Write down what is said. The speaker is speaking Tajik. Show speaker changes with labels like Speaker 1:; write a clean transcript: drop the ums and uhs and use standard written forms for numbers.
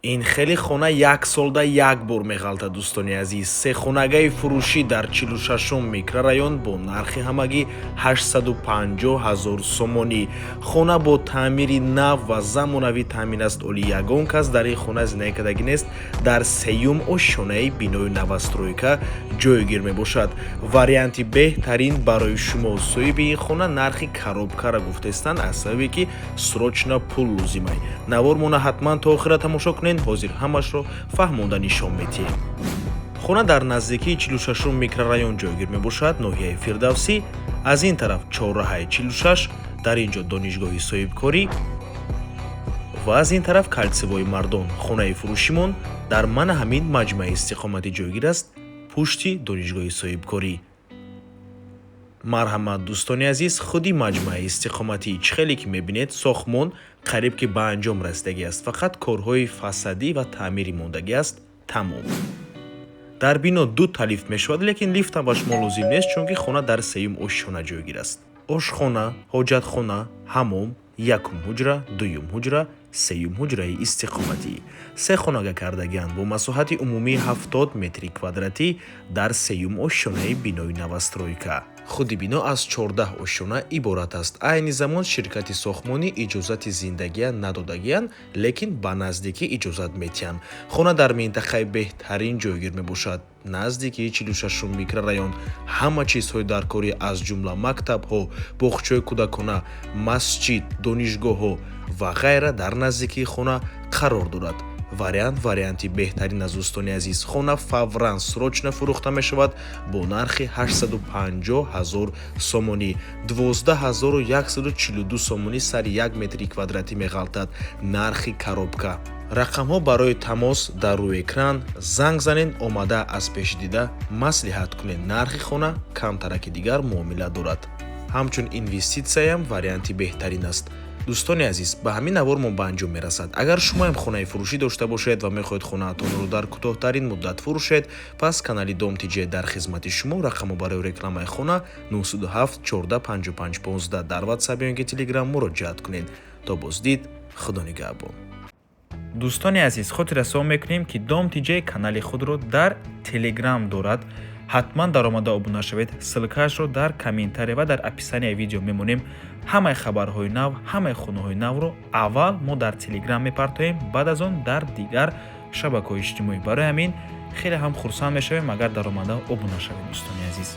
Speaker 1: Ин хеле хона як солда як бор меғалтад, дӯстони азиз. Сехонагаи фурӯшӣ дар 46-ум микрорайон бо нархи ҳамагӣ 850 ҳазор сомонӣ. Хона бо таъмири нав ва замонавӣ таъмин аст. Оли ягон кас дар ин хона зиндагӣ кардагӣ нест. Дар сеюм ошёнаи бинои новостройка ҷойгир мебошад. Варианти беҳтарин барои шумо. Соҳиби ин хона нархи коробкаро гуфтаистанд, аз сабабе ки срочно пул лозимай. Навормона ҳатман то охира тамошо кунед, ҳозир ҳамашро фаҳмонда нишон медиҳем. Хона дар наздикии 46-ум микрорайон ҷойгир мебошад, ноҳияи Фирдавсӣ. Аз ин тараф чорраҳаи 46, дар ин ҷо донишгоҳи соҳибкорӣ ва аз ин тараф кольцевой Мардон. Хонаи фурӯшимон дар мана ҳамин маҷмӯаи истиқоматӣ ҷойгир аст, пушти донишгоҳи соҳибкорӣ. Марҳамат, дӯстони азиз, худи маҷмӯаи истиқоматӣ. Чӣ хеле ки мебинед, сохтмон қариб ки ба анҷом расидагӣ аст, фақат корҳои фасадӣ ва таъмири мондагӣ аст, тамом. Дар бино дута лифт мешавад, лекин лифтам ба шумо лозим нест, чунки хона дар сеюм ошёна ҷойгир аст. Ошхона, ҳоҷатхона, ҳамом, якум ҳуҷра, дуюм ҳуҷра, сеюм ҳуҷраи истиқоматӣ. Се хонага кардагианд бо масоҳати умумии 70 метри квадратӣ дар сеюм ошёнаи бинои новостройка. Худи бино аз 14 ошёна иборат аст. Айни замон ширкати сохтмонӣ иҷозати зиндагия надодагиянд, лекин ба наздикӣ иҷозат метиҳанд. Хона дар минтақаи беҳтарин ҷойгир мебошад, наздикии 46-ум микрорайон. Ҳама чизҳои даркорӣ, аз ҷумла мактабҳо, боғчаҳои кӯдакона, масҷид, донишгоҳҳо ва ғайра дар наздикии хона қарор дорад. Вариант варианти беҳтарин аз, дӯстони азиз. Хона фавран, срочно фурӯхта мешавад бо нархи 850 ҳазор сомонӣ. 12 142 сомонӣ сари як метри квадратӣ меғалтад нархи коробка. Рақамҳо барои тамос дар рӯи экран. Занг занед, омада аз пеши дида маслиҳат кунед. Нархи хона камтараки дигар муомила дорад, ҳамчун инвеститсияам варианти беҳтарин аст. Дӯстони азиз, ба ҳамин навормон ба анҷом мерасад. Агар шумоам хонаи фурӯшӣ дошта бошед ва мехоҳед хонаатонро дар кӯтоҳтарин муддат фурӯшед, пас канали Дом ТЖ дар хизмати шумо. Рақамҳо барои рекламаи хона 907 14 55 15. Дар Ватсап ё ин ки Телеграм муроҷиат кунед. То боздид, Худо нигаҳбон.
Speaker 2: Дӯстони азиз, хотиррасон мекунем, ки Дом ТЖ канали худро дар Телеграм дорад. Ҳатман даромада обуна шавед. Ссылкаашро дар комментария ва дар описанияи видео мемонем. Ҳамаи хабарҳои нав, ҳамаи хонаҳои навро аввал мо дар Телеграм мепартоем, баъд аз он дар дигар шабакаҳои иҷтимоӣ. Барои ҳамин хеле ҳам хурсанд мешавем, агар даромада обуна шавед, дӯстони азиз.